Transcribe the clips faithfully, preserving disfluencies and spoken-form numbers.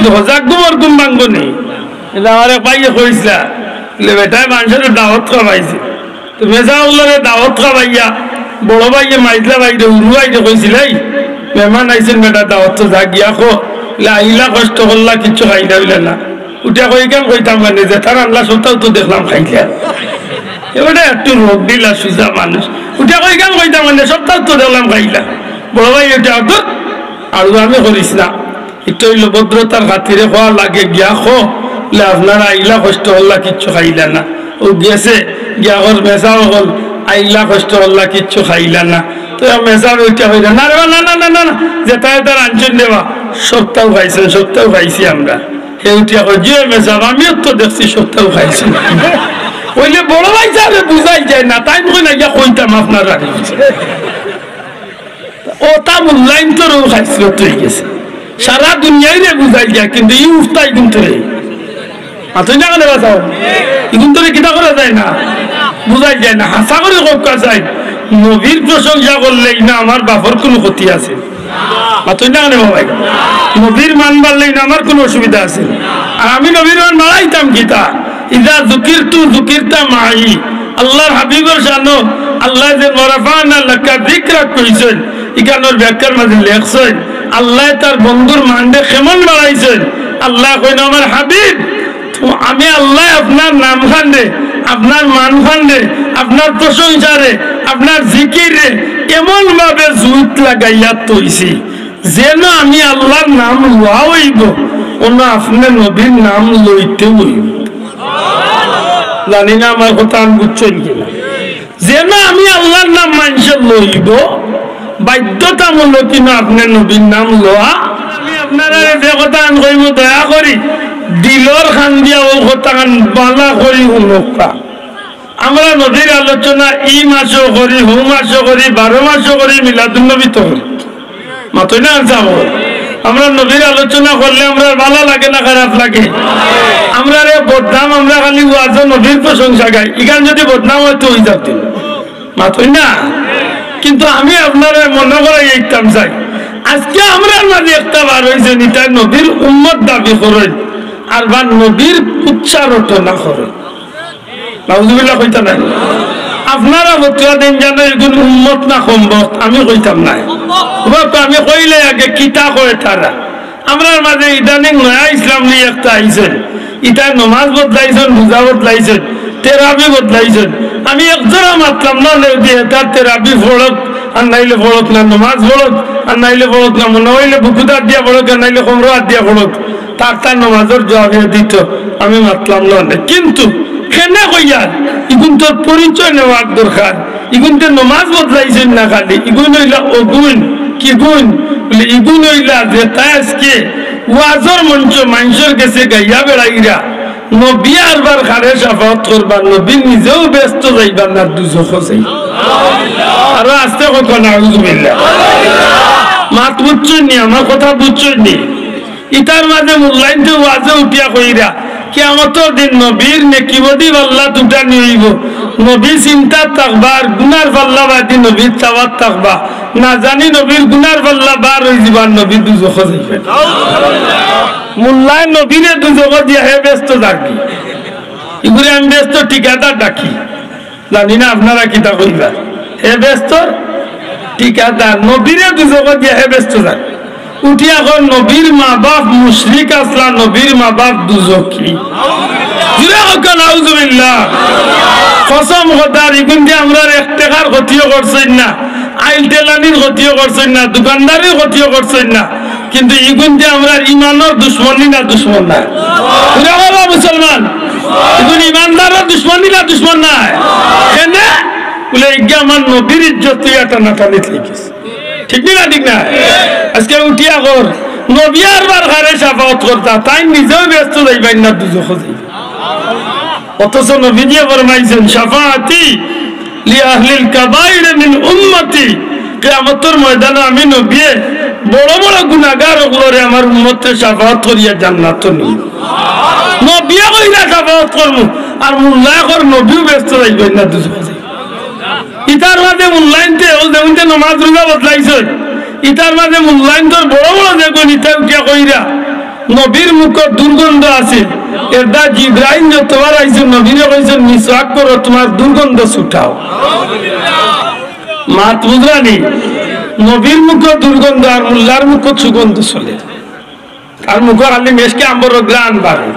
হজাক ঘুমর ঘুম ভাঙ্গনি। এটা আমার এক ভাইয়ে কইছলা, বলে, "বেটায় মানষরে দাওয়াত খাবাইছে।" তো মেজা অকলরে দাওয়াত খাবাইয়া, বড় ভাইয়ে মাইজলা ভাইরে, উরু ভাইরে কইছিল, "এই, মেহমান আইছইন বেটা, দাওয়াত তো যা গিয়া কো, বলে, আইলা কষ্ট করলা, কিচ্ছু খাইলা অইলা না।" উঠিয়া কই, "ইখান কইতাম কেনে, যেতা রানলা সবতাউ তো দেখলাম খাইলা।" এবারে একটু রোগ দিলা সুজা মানুষ। উঠিয়া কই, "ইখান কইতাম কেনে, সবতাউ তো দেখলাম খাইলা।" বড় ভাই উঠিয়া, "ধুর, আলু আমি করিস না।" ইটা অইলো ভদ্রতার খাতিরে কওয়া লাগে, গিয়া কো, বলে, "আপনারা আইলা কষ্ট করলা, কিচ্ছু খাইলা না।" ও গেছে, গিয়া কর, "মেজা অকল, আইলা কষ্ট করলা, কিচ্ছু খাইলা না।" তো মেজা উঠিয়া কইরা, "না রে বা, না, না, না, না, না, যেতা যেতা রানছইন রে বা, সবতাউ খাইছইন, সবতাউ খাইছি আমরা।" হে উঠিয়া কয়, "জি মেজা, আমিও তো দেখছি সবতাউ খাইছইন।" অইলে বড় ভাই সাবরে বুঝাই যায় না, তাইন কইন না, "ইয়া কইতাম আপনারারে।" অতা মূল্যায়ন তো রৌ খাইছলত অই গেছে। সারা দুনিয়াইরে বুঝাই যায়, কিন্তু ই উফতা ইগুনতরে। মাতইন না কেনে বা? ইগুনতরে কিতা করা যায় না? বুঝাই যায় না। হাছা করি কউক্কা চাই, নবীর প্রশংসা করলে ইনো আমার বাপর কুনু ক্ষতি আছে? মাতইন না কেনে বা ভাই? নবীর মান বাড়লে ইনো আমার কুনু অসুবিধা আছে? আর আমি নবীর মান বাড়াইতাম কিতা? ইযা যুকিরতু যুকিরতা মাই। আল্লার হাবিবর শানো আল্লায় যে "ওয়া রাফা'না লাকা যিকরাক" কইছইন, ইখানর ব্যাখ্যার মাঝে লেখছইন, আল্লায় তার বন্ধুর মানরে কেমন বাড়াইছইন। আল্লায় কইন, "আমার হাবিব, তো আমি আল্লায় আপনার নামখানরে, আপনার মানখানরে, আপনার প্রশংসারে, আপনার জিকিররে এমনভাবে জুইত লাগাইয়া থইছি, যেন আমি আল্লার নাম লওয়া অইবো, অনো আপনে নবীর নাম লইতে অইবো।" জানি না আমার কথা আমি বুঝছইন কিনা। যেন আমি আল্লার নাম মানষে লইবো, বাধ্যতামূলক ইনো আপনে নবীর নাম লওয়া। আমি আপনারারে যে কথাখান কইমু, দয়া করি দিলর কান দিয়া অউ কথাখান ভালা করি হুনউক্কা। আমরা নবীর আলোচনা ই মাসো করি, হউ মাসো করি, বারো মাসো করি, মিলাদুন নবীত করি। মাতইন না কেনে বা? আমরা নবীর আলোচনা করলে আমরার ভালা লাগে না খারাপ লাগে? আমরারে বদনাম, আমরা খালি ওয়াজো নবীর প্রশংসা গাই, ইখান যদি বদনাম অয় তো অই যাইতো। মাতইন না? কিন্তু আমি আপনারে মনো করাইতাম চাই, আজকে আমরার মাঝে একটা বার অইছে, ইতায় নবীর উম্মত দাবি করইন, আর বা নবীর উচ্চারণ না করইন। নাউজুবিল্লাহ কইতা নায়। আপনারা ফতুয়া দেইন জানো ইগুন উম্মত না কমবখত, আমি কইতাম নায়। অবাক আমি কইলে আগে কিতা কয় তারা। আমরার মাঝে ইদানিং নয়া ইসলাম লইয়া একটা আইছইন, ইতায় নমাজ বদলাইছইন, রোজা বদলাইছইন, তেরাবি বদলাইছইন। আমি একজনও মাতলাম না, লেউ দিয়া তার তেরাবি পড়উক, আর নাইলে পড়উক না, নমাজ পড়উক, আর নাইলে পড়উক না, মনো অইলে বুকুত আত দিয়া পড়উক, আর নাইলে কোমরো আত দিয়া পড়উক। তার তার নমাজর জুয়াব হে দিতো, আমি মাতলাম না অনে। কিন্তু কেনে কইয়ার, ইগুনতর পরিচয় নেওয়ার দরকার। ইগুনতে নমাজ বদলাইছইন না খালি, ইগুন অইলা অগুন, কিগুন? বলে, ইগুন অইলা যেতায় আজকে ওয়াজর মঞ্চো মানষর গেছে গাইয়া বেড়াইরা, "নবী আরবার কারে শাফাআত করবা, নবী নিজেও বেহেস্তো যাইবা না দুজখো যাইবা।" আরো আস্তে কউক্কা, নাউজুবিল্লাহ। মাত বুঝছইন নি? আমার কথা বুঝছইন নি? ইতার মাঝে মূল্যায়ন তো ওয়াজো উঠিয়া কইরা, কিয়ামতর দিন নবীর নেকি বদি পাল্লাত উঠানি অইবো। নবী চিন্তাত থাকবা আর গুনার পাল্লা বাদি নবীর চাওয়াত থাকবা। না জানি নবীর গুনার পাল্লা বার অইযিবো আর নবী দুজখো যাইবা। মূল্যায়ন নবীরে দুজখো দিয়া হে বেহেস্তো যারগি। ইগুরে আমি বেহেস্তর ঠিকাদার ডাকি। জানি না আপনারা কিতা কইবা। হে বেহেস্তর ঠিকাদার, নবীরে দুজখো দিয়া হে বেহেস্তো যার। উঠিয়া কর নবীর মা বাপ মুশরিক আছলা, নবীর মা বাপ দুজখি। জুরে কউক্কা নাউজুবিল্লাহ। কসম খোদার, ইগুনতে আমরার এক টেকার ক্ষতিও করছইন না, আইল তেলানির ক্ষতিও করছইন না, দোকানদারির ক্ষতিও করছইন না। কিন্তু ইগুনতে আমরার ইমানর দুশমন নি না দুশমন নায়? জুরে কউক্কা মুসলমান, ইগুন ইমানদারর দুশমন নি না দুশমন নায়? কেনে? বলে, "ইগিয়ে আমার নবীর ইজ্জত লইয়া টানাটানিত লাগিছে।" ঠিক নি না? ঠিক না? আজকে উঠিয়া কর, নবী আরবার কারে শাফাআত করতা, তাইন নিজেও বেহেস্তো যাইবা না দুজখো যাইবা। অথচ নবীজিয়ে ফরমাইছইন, "শাফাআতি লি আহলিল কাবাইর মিন উম্মতি।" কিয়ামতর ময়দানো আমি নবীয়ে বড় বড় গুনাগার অকলরে আমার উম্মতরে শাফাআত করিয়া জান্নাতো নিমু। নবীয়ে কইরা শাফাআত করমু, আর মূল্যায়ন কর নবীও বেহেস্তো যাইবা না দুজখো যাইবা। ইতার মাঝে মূল্যায়নতে, অউ যেগুনতে নমাজ রোজা বদলাইছইন, ইতার মাঝে মূল্যায়নতর বড় বড় যেগুন ইতা উঠিয়া কইরা, নবীর মুখো দুর্গন্ধ আছিল। এরদায় জিব্রাইল যতবার আইছইন, নবীরে কইছইন, "মিসওয়াক করো, তুমার দুর্গন্ধ ছুটাও।" মাত বুঝরানি? নবীর মুখো দুর্গন্ধ আর মোল্লার মুখো সুগন্ধ চলে। তার মুখো খালি মেশকে আম্বরর ঘ্রাণ বাড়ে।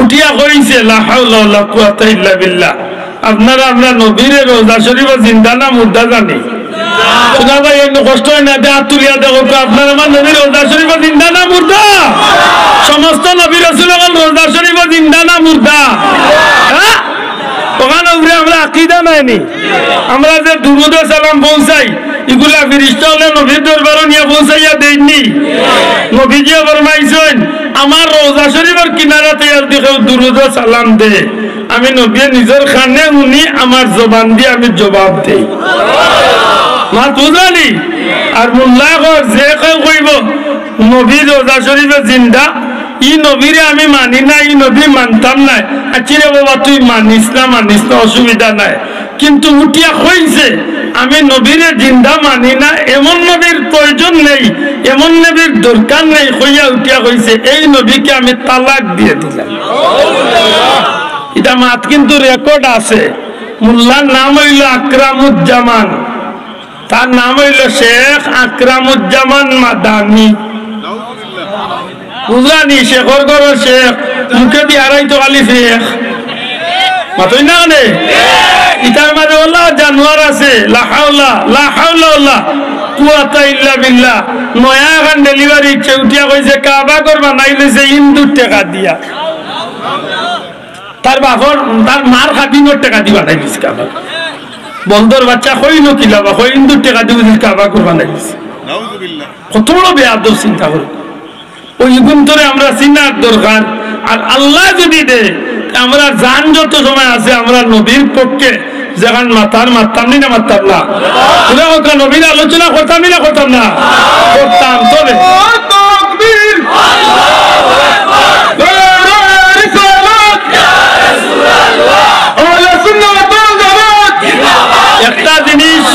উঠিয়া কইছে, "লা হাওলা ওয়ালা কুওয়াতা ইল্লা বিল্লাহ।" আপনারা আমরা নবীরে রওজা শরীফো জিন্দা না মুর্দা জানি? হুনা ভাই, এমনে কষ্ট অয় না, দে আত তুলিয়া দেখো তো, আপনারা আমার নবীর রওজা শরীফো জিন্দা না মুর্দা? সমস্ত নবী রাসূল অকল রওজা শরীফো জিন্দা না মুর্দা? হ্যাঁ? অখান উপরে আমরা আকিদা নায়নি? আমরা যে দুরুদ ও সালাম পৌঁছাই, ইগুলা ফিরিস্তা অকলে নবীর দরবারো নিয়া পৌঁছাইয়া দেইননি? নবীজিয়ে ফরমাইছইন, "আমার রওজা শরীফর কিনারাত আইয়া যদি কেউ দুরুদ ও সালাম দে, আমি নবীয়ে নিজর কানে হুনি, আমার জবান দি আমি জবাব দেই।" মাত বুঝরানি? আর মোল্লায় কর, যে কেউ কইবো নবী রওজা শরীফো জিন্দা, "ই নবীরে আমি মানি না, ই নবী মানতাম নায়।" আচ্ছা রে বাবা, তুই মানিস না, মানিস না, অসুবিধা নাই। কিন্তু উঠিয়া কইছে, "আমি নবীরে জিন্দা মানি না, এমন নবীর প্রয়োজন নেই, এমন নবীর দরকার নেই," কইয়া উঠিয়া কইছে, "এই নবীকে আমি তালাক দিয়া দিলাম।" ইটা মাত কিন্তু রেকর্ড আছে। মোল্লার নাম অইলো আকরামুজ্জামান। তার নাম অইলো শেখ আকরামুজ্জামান মাদানী। বুঝরানি? শেখর ঘরর শেখ, মুখেদি হারাইতো খালি শেখ। মাতইন না কেনে? ইটার মাঝে অলা জানোয়ার আছে, লা হাওলা, লা হাওলা ওয়ালা কুওয়াতা ইল্লা বিল্লাহ। নয়া এখান ডেলিভারি ইচ্ছে উঠিয়া কইছে, কাবা ঘর বানাইলিছে হিন্দুর টেকা দিয়া। তার বাপর, তার মার খাদিমর টেকা দি বানাই দিছে কাবা। বন্দর বাচ্চা কইলো কিলা বা, কই হিন্দুর টেকা দি বুঝি কাবা ঘর বানাই দিছে। নাউজুবিল্লাহ। কত বড় বেয়াদব চিন্তা করো। ওই গুণতরে আমরা চিনার দরকার। আর আল্লায় যদি দে, তে আমরা জান যত সময় আছে আমরা নবীর পক্ষে যেখান মাতার মাততাম নি না মাততাম না? পুরা কথা নবীর আলোচনা করতাম নি না করতাম না? করতাম। তবে একটা জিনিস,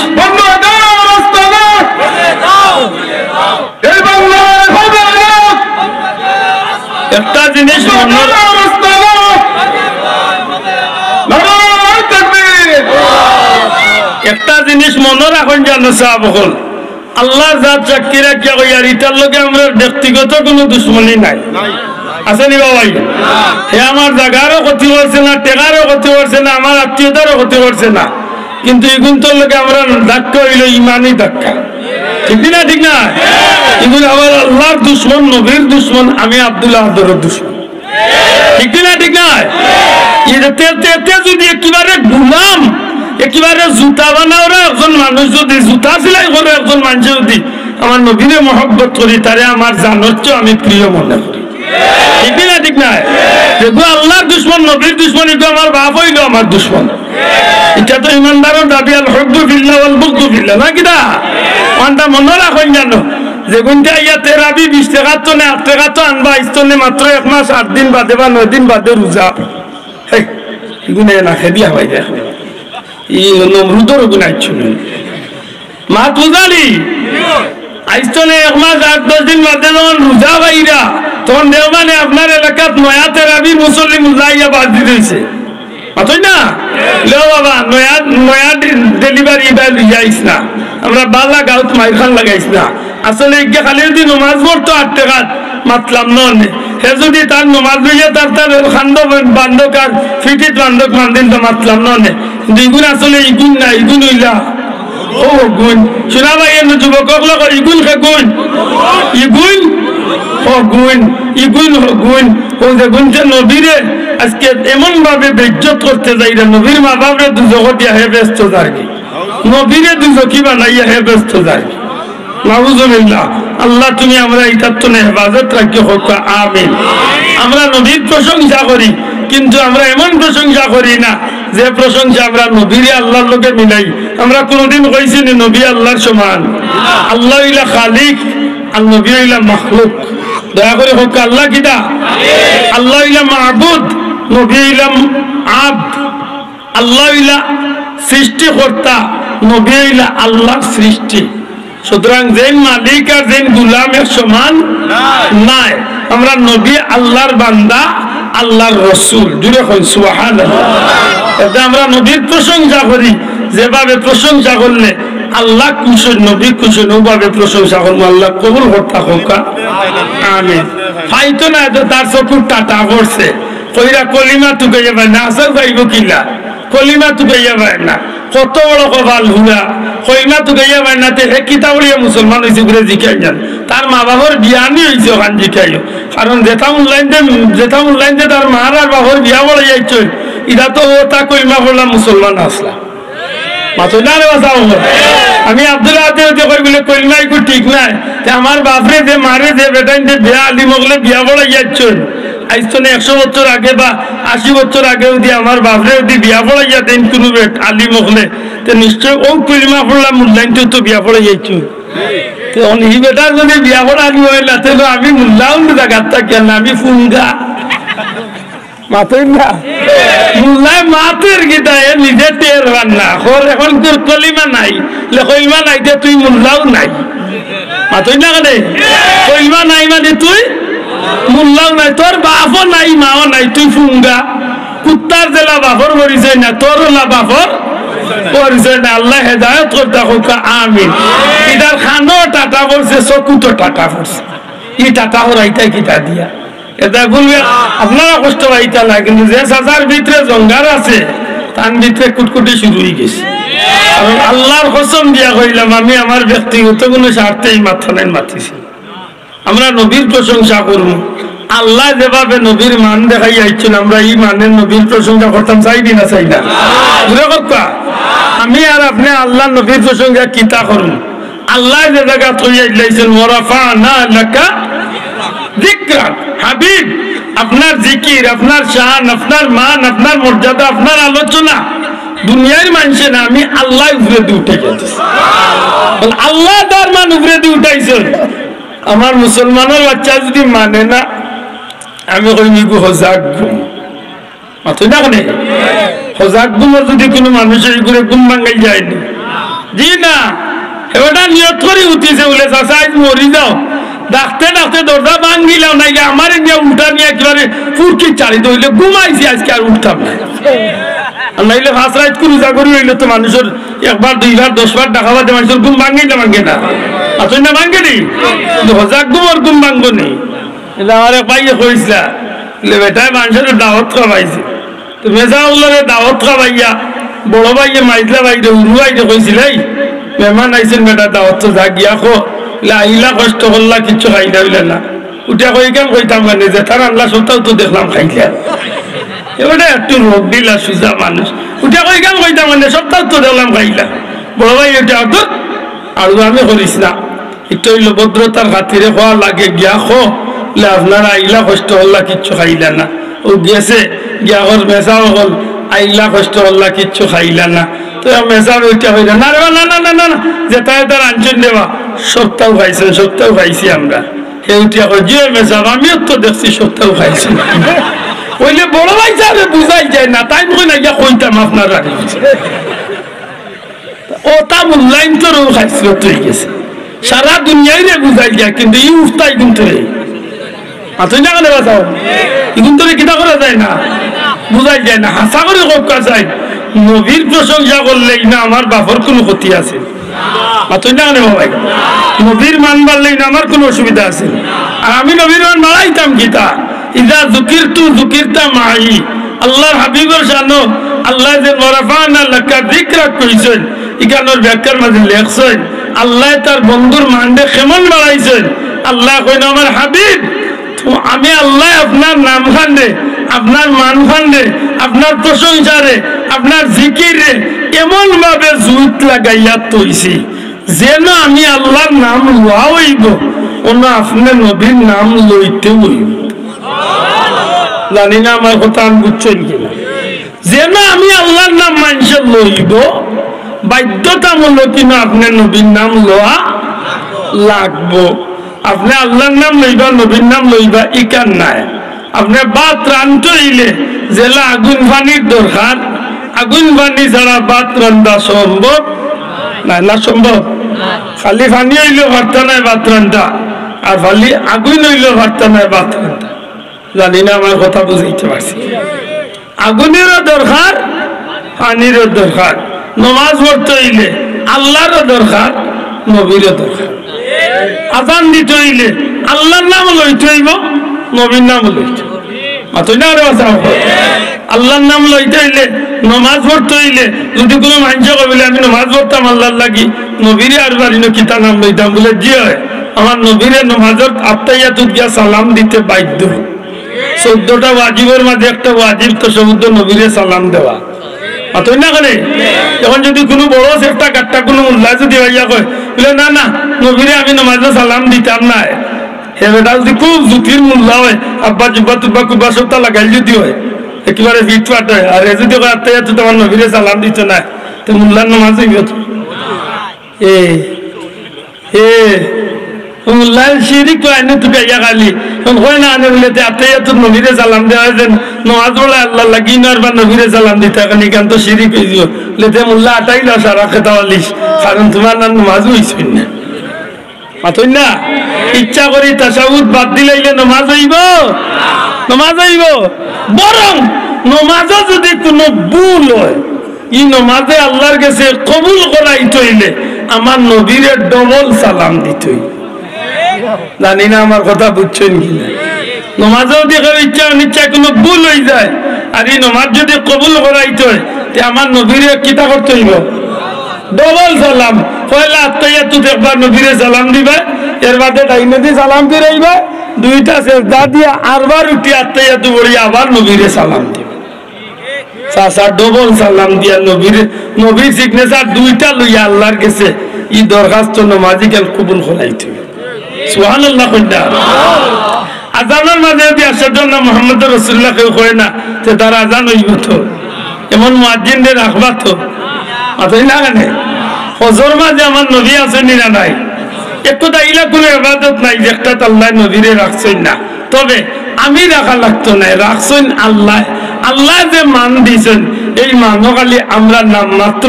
একটা জিনিস মনে, একটা জিনিস মনে রাখইন জানো সাব অকল, আল্লার জাত সাক্ষী রাখিয়া কইয়ার, ইটার লগে আমরার ব্যক্তিগত কুনু দুশমনি নাই। আছে নি বাবা? হে আমার জাগারও ক্ষতি করছে না, টেকারও ক্ষতি করছে না, আমার আত্মীয়তারও ক্ষতি করছে না, কিন্তু ইগুনতর লগে আমরার ধাক্কা অইলো ইমানি ধাক্কা। ঠিক না? ঠিক না? ইগুন আমার আল্লার দুশমন, নবীর দুশমন, আমি আব্দুল আহাদর দুশমন। ঠিক না? ঠিক না? এতে, এতে, এতে যদি একেবারে গুলাম, একেবারে জুতা বানাওরা একজন মানুষ যদি, জুতা সিলাই করে একজন মানুষে যদি আমার নবীরে মহব্বত করি, তারে আমার জানর চেয়ে আমি প্রিয় মনে করি। ঠিক না? ঠিক না? যেগু আল্লার দুশমন, নবীর দুশমন, এগু আমার বাপ অইলো আমার দুশমন। ইটা তো ইমানদারর দাবি, আল হুব্বু ফিল্লাহ ওয়াল বুগদু ফিল্লাহ, না কিতা? অখানটা মনো রাখইন জানো, যেগুনতে আইয়া তেরাবি বিশ টেকার তনে আট টেকাত আনবা, আইজ তনে মাত্র এক মাস আট দিন বাদে বা নয় দিন বাদে রোজা। হেই, ইগুনে না খেদি হাবাই দেখ। ই নমরুদর গুণ আইছো না। মাত বুঝালি? আইজ তনে এক মাস আট দশ দিন বাদে যখন রোজা বাইরা, তখন দেখবা নে আপনার এলাকাত নয়া তেরাবির মুসল্লি মুল্লা আইয়া বাদ দি দিছে। মাতইন না? লে বাবা, নয়া, নয়া ডে-, ডেলিভারি ইবায় লইয়া আইস না। আমরা বালা গাউত মাইর খান লাগাইস না। আসলে ইগিয়ে খালি যদি নমাজ পড়তো আট টেকাত, মাতলাম না অনে। হে যদি তার নমাজ লইয়া তার, তার খান্দো বান্ধক আর ফিটিত বান্ধক মান্দিল তো মাতলাম না অনে। কিন্তু ইগুন আসলে ইগুন না, ইগুন অইলা হগুন। শুনা ভাই, এমনে যুবক অকলে কয়, ইগুন হগুন। ইগুন হগুন। ইগুন হগুন। ও যেগুনতে নবীরে আজকে এমন ভাবে বেইজ্জত করতে যাইরা, নবীর মা বাপরে দুজখো দিয়া হে বেহেস্তো যারগি। নবীরে দুজখি বানাইয়া হে বেহেস্তো যারগি। নাউজুবিল্লাহ। আল্লাহ, তুমি আমরা ইতার তনে হেফাজত রাখিও, কউক্কা আমিন। আমরা নবীর প্রশংসা করি, কিন্তু আমরা এমন প্রশংসা করি না যে প্রশংসা আমরা নবীরে আল্লার লগে মিলাই। আমরা কুনুদিন কইছি নি নবী আল্লার সমান? আল্লাহ অইলা খালিক, আর নবী অইলা মখলুক। দয়া করি কউক্কা, আল্লাহ কিতা? আল্লাহ অইলা মাবুদ, নবী অইলা আব্দ। আল্লাহ অইলা সৃষ্টিকর্তা, নবী অইলা আল্লার সৃষ্টি। সুতরাং যেইন মালিক আর যেইন গুলাম এক সমান নায়। আমরা নবী আল্লাহর বান্দা, আল্লাহর রসুল। জুরে কইন সুবহানাল্লাহ। এতে আমরা নবীর প্রশংসা করি, যেভাবে প্রশংসা করলে আল্লাহ খুশি, নবী খুশি, ওভাবে প্রশংসা করবো। আল্লাহ কবুল করতা হোক, আমিন। পাইতো না, তো তার চকুর টাটা পড়ছে, কইরা কলিমা তুকাইয়া পায় না, আসল পাইব কিলা? কলিমা তুকাইয়া পায় না। কত বড় কপাল হুরা, কলিমা তুকাইয়া পায় না, তে হে কিতা করিয়া মুসলমান হইছে ঘুরে জিকাই যান। তার মা বাবার বিয়া নি হইছে ওখান জিকাইও। কারণ যেটা অনলাইন দে, যেটা অনলাইন দে তার মার আর বাবার বিয়া বড় যাইছে, এটা তো ও তা কলিমা পড়লা মুসলমান আসলা। মাতো না রে বাবা, আমি আব্দুল আহাদে হইতে কই বলে কলিমা একটু ঠিক নাই। তে আমার বাপরে যে মারে যে বেটাইন যে বিয়া আলিম হকলে বিয়া বড় যাইছে। আইজ তো না একশো বছর আগে বা আশি বছর আগে যদি আমার বাপরে যদি বিয়া পড়াইয়া দেন কোনো বেট আলিম হকলে, তে নিশ্চয় ও কলিমা পড়লা মূল্যায়ন তো বিয়া পড়াই যাইছো। তে অন হি বেটার যদি বিয়া পড়া আলিম হইলা, তে তো আমি মূল্যায়ন জাগাত থাকি না, আমি ফুঙ্গা। মাতইন না। মূল্যায় মাতের গীতা এ নিজে টের পান না। হর এখন তোর কলিমা নাই, লে কলিমা নাই তে তুই মূল্যাও নাই। মাতইন না কেনে? কইলমা নাই মানে তুই মুল্লাও নাই, তোর বাপও নাই, মাও নাই, তুই ফুঙ্গা। কুত্তার যেলা বাপর পরিচয় না, তোর ওলা বাপর পরিচয় না। আল্লাহ হেদায়ত করতা হোক, আমিন। ইটার খানো টাটা পড়ছে, চকুতো টাটা পড়ছে। ই টাটা হরাইতায় কিতা দিয়া? এটা বলবে, আপনারা কষ্ট পাইতা না, কিন্তু যে চাচার ভিতরে জঙ্গার আছে, তার ভিতরে কুটকুটি শুরু হয়ে গেছে। কারণ আল্লাহর কসম দিয়া কইলাম, আমি আমার ব্যক্তিগত কোনো স্বার্থে এই মাতখানায় মাতিছি। আমরা নবীর প্রশংসা করমু। আল্লাহ যেভাবে নবীর মান দেখাই আইছইন, আমরা ই মানের নবীর প্রশংসা করতাম, চাই কি না চাই না? জোরে কউক্কা। আমি আর আপনে আল্লাহর নবীর প্রশংসা কিতা করমু? আল্লাহ যে জাগাত কইয়া দিলাইছইন, "ওয়া রাফা'না লাকা যিকরাক।" হাবিব, আপনার জিকির, আপনার শান, আপনার মান, আপনার মর্যাদা, আপনার আলোচনা দুনিয়ার মানষে না, আমি আল্লাহ উপরেদি উঠাই গেছি। বল, আল্লাহ তার মান উপরেদি উঠাইছইন। আমার মুসলমানের বাচ্চা যদি মানে না, আমি কই, "নিগু হজাক ঘুম।" মাতইন না কেনে? হজাক ঘুমর যদি কোনো মানুষের ঘুরে ঘুম ভাঙাই যায়নি, জি না, এবার নিয়ত করি উঠিছে বলে, "চাচা, আজ মরি যাও।" ডাকতে ডাকতে দরজা ভাঙিলাম, নাইলে আমার ইন্ডিয়া উঠা নিয়ে একেবারে ফুরকি চালি দইলে ঘুমাইছি, আজকে আর উঠতাম না। আর নাইলে পাঁচ রাইত কুরুজা করি হইলে তো মানুষের একবার, দুইবার, দশবার ডাকা বাদে মানুষের ঘুম ভাঙে না, ভাঙে না? মাতইন না, ভাঙে নি? কিন্তু হজাক ঘুমর ঘুম ভাঙবো নি? এটা আমার এক ভাইয়ে কইছিলা, বলে, "বেটায় মানুষের দাওয়াত খাওয়াইছে।" তো মেজা উল্লারে দাওয়াত খাওয়াইয়া, বড় ভাইয়ে মাইজলা ভাইরে, উরু ভাইরে কইছিল, "এই, মেহমান আইছইন বেটা, দাওয়াত তো যা গিয়া খো।" বলে, "আইলা কষ্ট করলা, কিচ্ছু খাইলা অইলা না।" উঠিয়া কই, "কেন কইতাম মানে, যে তার আনলা সবটাউ তো দেখলাম খাইলা।" এ বেটা একটু রোগ দিলা, সুজা মানুষ। উঠিয়া কই, "কেন কইতাম মানে, সবটাউ তো দেখলাম খাইলা।" বড় ভাই উঠিয়া, "ধুর, আড়ুয়ামি করিস না।" ইটা অইলো ভদ্রতার খাতিরে কওয়া লাগে, গিয়া কো, বলে, "আপনারা আইলা কষ্ট করলা, কিচ্ছু খাইলা না।" ও গেছে, গিয়া কর, "মেসাব অকল, আইলা কষ্ট করলা, কিচ্ছু খাইলা না।" তো মেসাব উঠিয়া কইলা, "না রে বা, না, না, না, না, না, যেটা এটা আনছইন রে বা, সবটাউ খাইছইন, সবটাউ খাইছি আমরা।" হে উঠিয়া কয়, "জি অয় মেসাব, আমিও তো দেখছি সবটাউ খাইছইন।" অইলে বড় ভাই সাহেবে বুঝাই যায় না, তাইন কইন না গিয়া কইতাম আপনারা। ও তা মূল্যায়ন তো রৌ খাইছিল, তুই গেছে। সারা দুনিয়াইরে বুঝাই যায়, কিন্তু ই উফতাই কিন্তু রে। মাতইন না কেনে বাঁচাও? ইগুন তো রে কিতা করা যায় না, বুঝাই যায় না। হাছা করি কউক্কা চাই, নবীর প্রশংসা করলে ইনা আমার বাপর কোনো ক্ষতি আছে? মাতইন না কেনে বাবাই? নবীর মান বাড়লে ইনা আমার কোনো অসুবিধা আছে? আর আমি নবীর মান বাড়াইতাম কিতা? ইজা যুকিরতু যুকিরতা মাই। আল্লাহর হাবিবর শানো আল্লায় যে "ওয়া রাফা'না লাকা যিকরাক" কইছইন, ইখানোর ব্যাখ্যার মাঝে লেখছইন, আল্লায় তার বন্ধুর মানরে কেমন বাড়াইছইন। আল্লায় কইন, "আমার হাবিব, তো আমি আল্লায় আপনার নামখানরে, আপনার মানখানরে, আপনার প্রশংসারে, আপনার জিকিররে এমন ভাবে জুইত লাগাইয়া থইছি, যেন আমি আল্লাহর নাম লওয়া অইবো, অনো আপনে নবীর নাম লইতে অইবো।" জানি না আমার কথা আমি বুঝছইন কিনা। যেন আমি আল্লাহর নাম মানষে লইবো, বাধ্যতামূলক কিন্তু আপনে নবীর নাম লওয়া লাগবো। আপনে আল্লাহর নাম লইবা, নবীর নাম লইবা, ইখান নায়। আপনে ভাত রানতে অইলে যেলা আগুন পানির দরকার, আগুন পানি ছাড়া ভাত রান্দা সম্ভব নায়, না সম্ভব? খালি পানি অইলেও পারতা নায় ভাত রান্ধা, আর খালি আগুইন অইলেও পারতা নায় ভাত রান্ধা। জানি না আমার কথা বুঝাইতে পারছি। আগুনেরও দরকার, পানিরও দরকার। নমাজ পড়তে অইলে আল্লারও দরকার, নবীরও দরকার। আজান দিতে অইলে আল্লার নাম লইতে অইবো, নবীর নাম লইতে অইবো। মাতইন না আরো আছে আমার? আল্লার নাম লইতে অইলে, নমাজ পড়তে অইলে, যুদি কুনু মানষে কয় বুলে, "আমি নমাজ পড়তাম আল্লার লাগি, নবীরে আর বাড়িনো কিতা নাম লইতাম?" বুলে, "জি অয়, আমার নবীরে নমাজর আত্তাহিয়াতুত গিয়া সালাম দিতে বাধ্য।" চৌদ্দটা ওয়াজিবর মাঝে একটা ওয়াজিব তো সমুদ্র নবীরে সালাম দেওয়া। মাতইন না কেনে? এখন যুদি কুনু বড় চেষ্টা কাট্টা কুনু মোল্লায় যুদি আইয়া কয়, বুলে, "না, না, নবীরে আমি নমাজো সালাম দিতাম নায়।" হে বেটা যুদি খুব জুতির মোল্লা অয়, আব্বা জুব্বা তুব্বা কুব্বা সবটা লাগাইল যুদি অয়, একেবারে ফিটফাট অয়, আর হে যুদি কয়, "আত্তাহিয়াতুত আমার নবীরে সালাম দিতে নায়", তে মোল্লার নমাজ অইবো তো? এ, এ, মোল্লায় শিরিক কয় না তুকাইয়া খালি। এখন কয় না, আনে বুলে, "তে আত্তাহিয়াতুত নবীরে সালাম দেওয়া অয় যে, নমাজ পড়া আল্লার লাগি, ইনো আরবার নবীরে সালাম দিতা, এখন ইখান তো শিরিক অইযিবো।" বুলে, "তে মোল্লা আটাইল সারা খেতা বালিশ, কারণ তুমার না নমাজ অইছে না।" মাতইন না? ইচ্ছা করি তাশাহুদ বাদ দিলাইলে নমাজ অইবো? নমাজ অইবো? বরং নমাজো যুদি কুনু ভুল অয়, ই নমাজে আল্লার গেছে কবুল করাইতে অইলে আমার নবীরে ডবল সালাম দিতে অইবো। জানি না আমার কথা বুঝছইন কি না। নমাজো যুদি কেউ ইচ্ছা অনিচ্ছা কুনু ভুল অইযায়, আর ই নমাজ যুদি কবুল করাইতে অয়, তে আমার নবীরে কিতা করতে অইবো? ডবল সালাম। পয়লা আত্তাহিয়াতুত একবার নবীরে সালাম দিবা, এরবাদে ডাইনেদি সালাম ফিরাইবা, দুইটা সেজদা দিয়া আরবার উঠি আত্তাহিয়াতু পড়ি আবার নবীরে সালাম দিবা। চাচা ডবল সালাম দিয়া নবীরে, নবীর সিগনেচার দুইটা লইয়া আল্লার গেছে ই দরখাস্ত নমাজি গেল কবুল করাইতে অইবো। সুবহানাল্লাহ কইলা। আজানর মাঝে যুদি আশহাদু আন্না মুহাম্মাদুর রাসূলুল্লাহ কেউ কয় না, তে তার আজান অইবো তো? এমন মুয়াজ্জিনরে রাখবা তো? মাতইন না কেনে? হজর মাঝে আমার নবী আছইন নি না নাই? একটু তা ইলা কুনু ইবাদত নাই যেটাত আল্লায় নবীরে রাখছইন না। তবে আমি রাখা লাগতো নায়, রাখছইন আল্লায়। আল্লায় যে মান দিছইন, এই মানো খালি আমরা নামমাত্র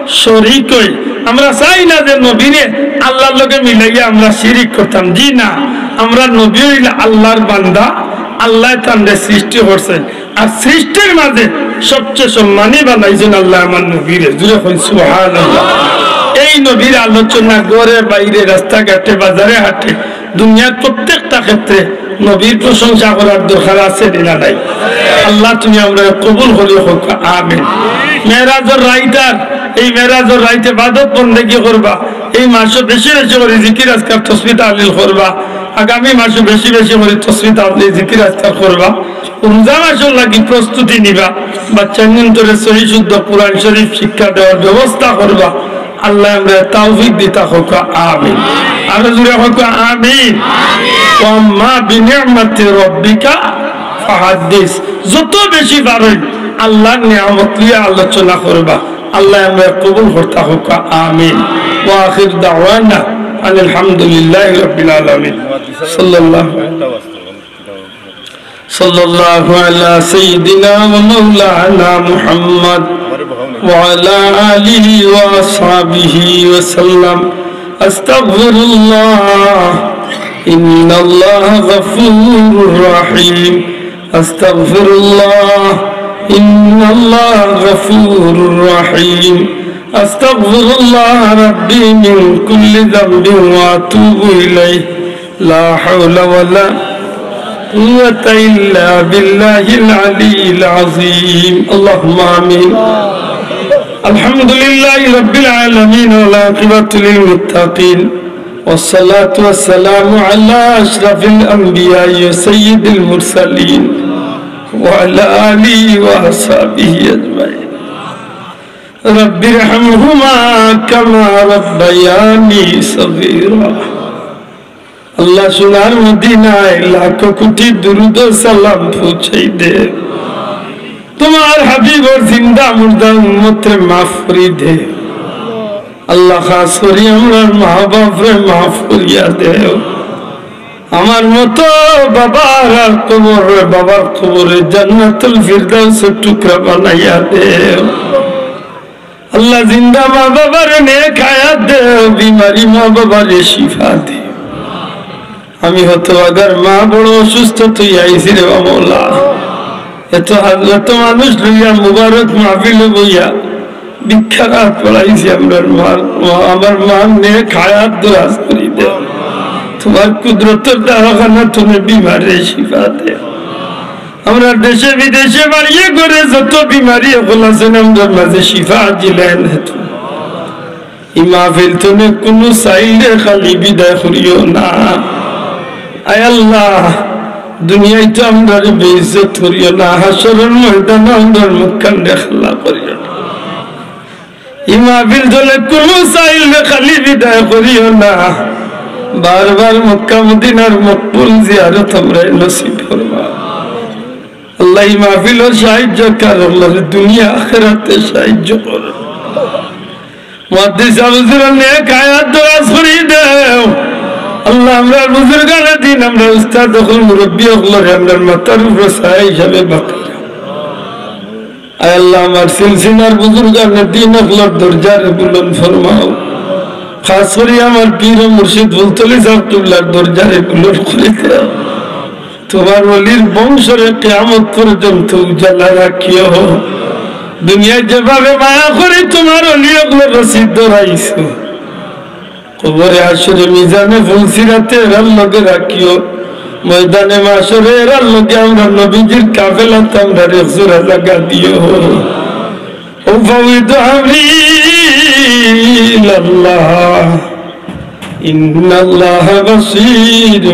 শরিক অই। আমরা চাই না যে নবীরে আল্লার লগে মিলাইয়া আমরা শিরিক করতাম। জি না, আমরা নবী অইলা আল্লার বান্দা, আল্লায় তানরে সৃষ্টি করছইন। আর সৃষ্টির মাঝে সবচেয়ে সম্মানী বানাইছইন আল্লায় আমার নবীরে। জুরে কইন সুবহানাল্লাহ। এই নবীর আলোচনা ঘরে বাইরে, রাস্তাঘাটে, বাজারে হাটে, দুনিয়ার প্রত্যেকটা ক্ষেত্রে নবীর প্রশংসা করার দরকার আছে নি না নাই? আল্লাহ তুমি আমরারে কবুল করিও, কউক্কা আমিন। মেরাজর রাইত আর এই মেরাজর রাইত ইবাদত বন্দেগি করবা। এই মাসো বেশি বেশি করি জিকির আজকার তসবিহ তাহলিল করবা। আগামী মাসো বেশি বেশি করি তসবিহ তাহলিল জিকির আজকার করবা। রোজা মাসর লাগি প্রস্তুতি নিবা। বাচ্চাইন্তরে সহি শুদ্ধ কোরআন শরীফ শিক্ষা দেওয়ার ব্যবস্থা করবা। আল্লায় আমরারে তৌফিক দিতা, কউক্কা আমিন। আরো জুরে কউক্কা আমিন। ওয়া আম্মা বিনি'মাতি রাব্বিকা ফাহাদ্দিস। যত বেশি পারইন আল্লার নিয়ামত লইয়া আলোচনা করবা। আল্লায় আমরারে কবুল করতা, কউক্কা আমিন। ওয়া আখির দাওয়ানা আনিল হামদুলিল্লাহি রাব্বিল আলামিন। সাল্লাল্লাহু صلى الله على سيدنا ومولانا محمد وعلى آله وأصحابه وسلم. أستغفر الله، إن الله غفور رحيم. أستغفر الله، إن الله غفور رحيم. أستغفر الله ربي من كل ذنب وأتوب إليه. لا حول ولا قوة إلا بالله العلي العظيم. اللهم آمين. الحمد لله رب العالمين، والعاقبة للمتقين، والصلاة والسلام على أشرف الأنبياء وسيد المرسلين، وعلى آله وأصحابه أجمعين. رب ارحمهما كما ربياني صغيرا. আল্লাহ, সোনার মদিনায় লাখো কোটি দুরুদ ও সালাম পৌঁছাই দে। তোমার হাবিবর জিন্দা মুর্দা উম্মতরে মাফ করি দে। আল্লাহ, খাস করি আমরার মা বাপরে মাফ করিয়া দেও। আমার মতো বাবার আর কবর, বাবার কবরে জান্নাতুল ফিরদাউসের টুকরা বানাইয়া দেও। আল্লাহ, জিন্দা মা বাবারে নেক হায়াত দেও, বিমারি মা বাবারে শিফা দেও। আমি হতভাগার মা, বড় অসুস্থ অইয়া আইছি রে বা মওলা। এত হাজার, এত মানুষ লইয়া মুবারক মাহফিলো বইয়া ভিক্ষার হাত বাড়াইছি আমরার মার। মা, আমার মার নেক হায়াত দরাজ করি দেও। তুমার কুদরতর দাওয়াখানা তুমি বিমারে শিফা দেও। আমরার দেশে বিদেশে বাড়িয়ে ঘরে যত বিমারি অকল আছইন, আমরার মাঝে শিফা আজিলাইন হে তুমি। ই মাহফিল তনে কুনু সাইলে খালি বিদায় করিও না। আয় আল্লাহ, দুনিয়াইত আমরারে বেইজ্জত করিও না, হাশরর ময়দানো আমরার মুখখান খালা করিও না। ই মাহফিল তনে কুনু সাইলে খালি বিদায় করিও না। বারবার মক্কা মদিনার মকবুল জিয়ারত আমরারে নসিব ফরমাও। আল্লাহ, ই মাহফিলর সাহায্যকার অকলরে দুনিয়া আখেরাতে সাহায্য করো। মুহাদ্দিস সাব হুজুরর নেক হায়াত দরাজ করি দেও। আল্লাহ, আমরার বুজুর্গানে দিন, আমরার উস্তাদ অকল, মুরব্বি অকলরে আমরার মাথার উপরে ছায়া হিসাবে বাকি রাখো। আয় আল্লাহ, আমার সিলসিলার বুজুর্গানে দিন অকলর দরজারে বুলন্দ ফরমাও। খাস করি আমার পীর ও মুর্শিদ ফুলতলি সাব কিবলার দরজারে বুলন্দ করি দেও। তুমার ওলির বংশরে কিয়ামত পর্যন্ত উজালা রাখিও। দুনিয়ায় যেভাবে মায়া করি তুমার ওলি অকলর রশি ধরাইছো, কবরে হাশরে মিজানে পুলসিরাতে এরার লগে রাখিও। ময়দানে মাশরে এরার লগে আমরার নবীজির কাফেলাত আমরারে এক জোড়া জাগা দিও। أفوض أمري إلى الله، إن الله بصير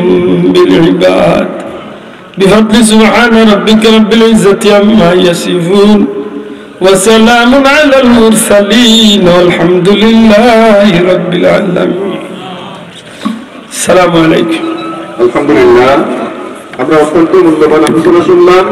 بالعباد. بفضل سبحان ربك رب العزة عما يصفون، وسلام على المرسلين، والحمد لله رب العالمين. السلام عليكم. আলহামদুলিল্লাহ, আমরা অত্যন্ত মূল্যবান আলোচনা শুনলাম।